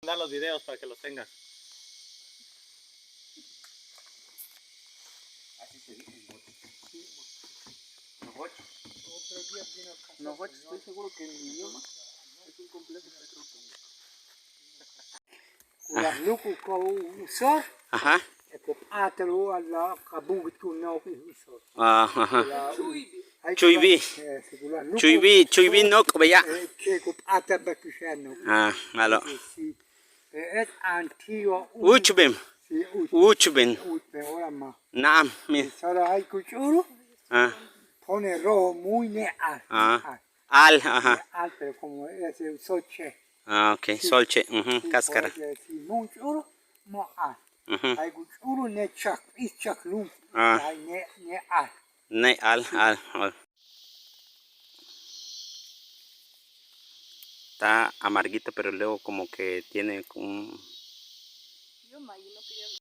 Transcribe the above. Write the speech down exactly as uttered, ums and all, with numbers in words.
Mandar los videos para que los tengas. Así se dice, nojoch. Nojoch. Nojoch, estoy seguro que en mi idioma es un complejo. Cu las nucuc u sor. Ajá. Cu pꞌatʌr u la ca bucꞌ tu nocꞌ u sor. Ajá. Chuybi. Chuybi, chuybi nocꞌ beyaꞌ. Cu pꞌatʌr bʌcꞌ u xan nocꞌ. Ah, malo. Es antigua. Uchbem. Uchbem. Uchbem, ahora más. Naꞌam, mira. Solo hay cu chꞌuru. Ah. Pone rojo muy neꞌal. Ah. Al, ajá. Neꞌal, pero como es el soche. Ah, ok. Solche, ujú, cáscara. Porque si no un chꞌuru, no al. Ujú. Hay cu chꞌuru ne chac, is chac lum. Ah. Hay ne, neꞌal. Neꞌal, al, al. Está amarguito, pero luego como que tiene un